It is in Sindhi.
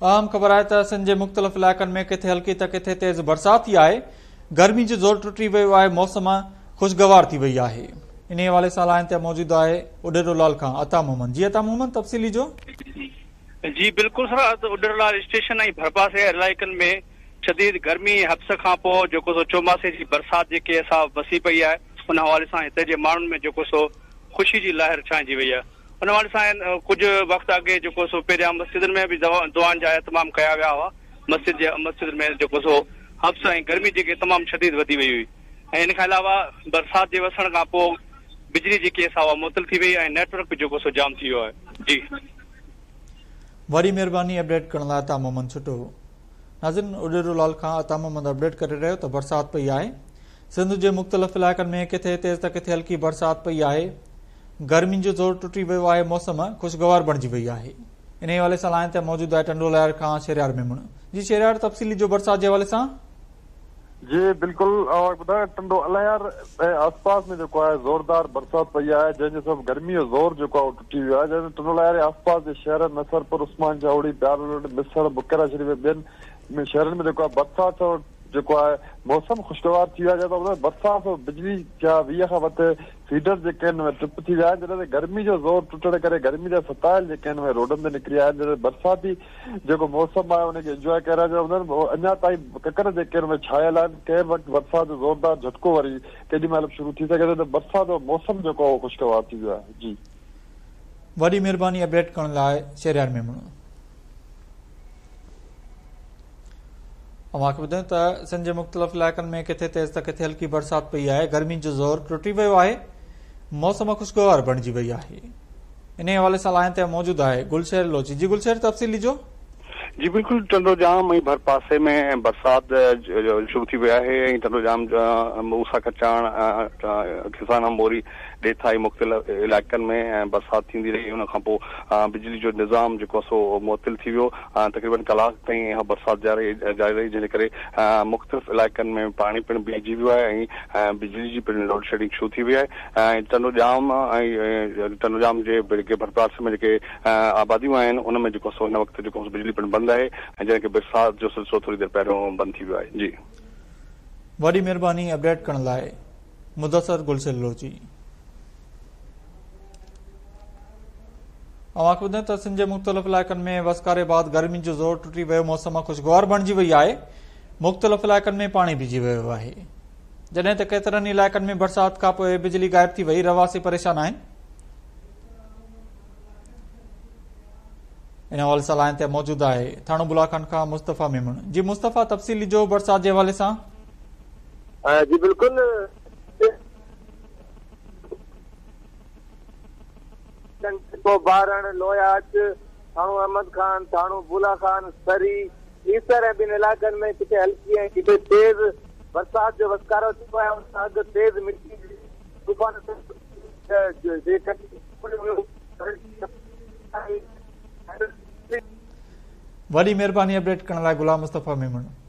اهم خبر آهي ته سنڌ جي مختلف علائقن ۾ ڪٿي هلڪي ته ڪٿي تيز برسات ٿي آهي، گرمي جو زور ٽٽي ويو آهي، موسم خوشگوار ٿي وئي آهي. انهي حوالي سان لائين تي موجود آهي اڏيرو لال کان عطا محمد. جي عطا محمد تفصيل ڏجو. جي بلڪل سر اڏيرو لال اسٽيشن ۽ ڀرپاسي جي علائقن ۾ شديد گرمي ۽ حبس کان پوء جيڪو سو چوماسي جي برسات جيڪي سا وسي پئي آهي ان حوالي سان هتي جي ماڻهن ۾ جيڪو سو خوشي جي لهر ڇانئجي وئي آهي. ان حوالي سان ڪجهه وقت اڳي جيڪو سو پهريان مسجدن ۾ به دعائن جا اهتمام ڪيا ويا هئا مسجد جي مسجدن ۾ جيڪو سو حبس ۽ گرمي جيڪي تمام شديد وڌي وئي هئي ۽ ان کان علاوه برسات جي وسڻ کان پوء بجلي جيڪي سا اها معطل ٿي وئي ۽ نيٽ ورڪ به جيڪو سو جام ٿي ويو آهي جي. وڏي مهرباني اپڊيٽ ڪرڻ لاء عطا محمد ڇٽو. ناظرين اڏيرو لال کان عطا محمد اپڊيٽ ڪري رهيو ته برسات پئي آهي سنڌ جي مختلف علائقن ۾ ڪٿي تيز ته ڪٿي هلڪي برسات پئي آهي گرمين جو زور ٽٽي ويو آهي، موسم خوشگوار بڻجي وئي آهي. انهي حوالي سان لائين تي موجود آهي ٽنڊو لهيار کان شهريار ميمڻ. جي شهريار تفصيلي جو برسات جي حوالي سان. جي بلڪل اوهان کي ٻڌايان ٽنڊو الهيار ۽ آس پاس ۾ جيڪو آهي زوردار برسات پئي آهي جنهن جي سبب گرمي جو زور جيڪو آهي اهو ٽٽي ويو آهي جنهن ۾ ٽنڊو الهيار جي آس پاس جي شهرن نصرپور، عثمان شاهوڙي، پيارولنڊ، مسڻ، بڪيرا شريف ۽ ٻين ۾ شهرن ۾ جيڪو آهي برسات سبب جيڪو آهي موسم خوشگوار ٿي ويو آهي جنهن سبب برسات سبب بجلي جا 20 کان وڌ فيڊر جيڪي آهن اهي ٽرپ ٿي ويا آهن جڏهن ته گرمي جو زور ٽٽڻ ڪري گرمي جا ستايل جيڪي آهن اهي روڊن تي نڪري آيا آهن جڏهن برساتي جيڪو موسم آهي ان کي انجواء ڪري رهيا هوندا آهن اڃا تائين ڪڪر جيڪي آهن اهي ڇانيل آهن ڪنهن به وقت برسات جو زوردار جهٽڪو وري ڪيڏي مهل به شروع ٿي سگهي ٿو ته برسات جو موسم جيڪو آهي اهو خوشگوار ٿي ويو آهي جي. وڏي مھرباني اپڊيٽ ڪرڻ لاء شھريار ميمڻ. اوهان کي ٻڌايون ته سنڌ جي مختلف علائقن ۾ ڪٿي تيز ته ڪٿي هلڪي برسات پئي آهي گرمي جو زور ٽٽي ويو آهي موسم خوشگوار بڻجي وئي آهي انهي حوالي سان لائين تي موجود آهي گلشير لوچي جي گلشير تفصيل ڏجو. جي بلڪل ٽنڊو ڄام ۽ ڀرپاسي ۾ برسات شروع ٿي وئي آهي ۽ ٽنڊو ڄام موسيٰ کچاڻ کسانا موري ڏيٿائي مختلف علائقن ۾ برسات ٿيندي رهي ان کان پوء بجلي جو نظام جيڪو آهي سو معطل ٿي ويو تقريبن ڪلاڪ تائين اها برسات جاري رهي جنهن جي ڪري مختلف علائقن ۾ پاڻي پڻ بيهجي ويو آهي ۽ بجلي جي پڻ لوڊشيڊنگ شروع ٿي وئي آهي ۽ ٽنڊو ڄام ۽ ٽنڊو ڄام جي جيڪي ڀرپاسي ۾ جيڪي آباديون آهن ان ۾ جيڪو سو هن وقت جيڪو بجلي پڻ بند آهي ۽ جنهن کي برسات جو سلسلو ٿوري دير پهريون بند ٿي ويو آهي جي. وڏي مهرباني اپڊيٽ ڪرڻ لاء. مدثر گلشير لوچي. اوهان کي ٻڌايون ته سنڌ جي مختلف علائقن ۾ وسڪاري بعد گرمي جو زور ٽٽي ويو موسم خوشگوار بڻجي وئي آهي مختلف علائقن ۾ پاڻي بيهجي ويو آهي جڏهن ته ڪيترن ئي علائقن ۾ برسات کانپوء بجلي غائب ٿي وئي رهواسي پريشان آهن ان حوالي سان لائن تي موجود آهي ٿاڻو بلاخان کان مصطفيٰ ميمڻ جي مصطفيٰ تفصيل ڏجو برسات جي حوالي سان. جي بلڪل ٽنڊو بارڻ، لويا اچ، ٿاڻو احمد خان، ٿاڻو بولا خان، سري، ايسر ۽ ٻين علائقن ۾ ڪٿي هلڪي ۽ ڪٿي تيز برسات جو وسڪارو ٿيو آهي ان کان اڳ تيز مٽي جي طوفان جي وڏي مهرباني اپڊيٽ ڪرڻ لاء غلام مصطفيٰ ميمڻ.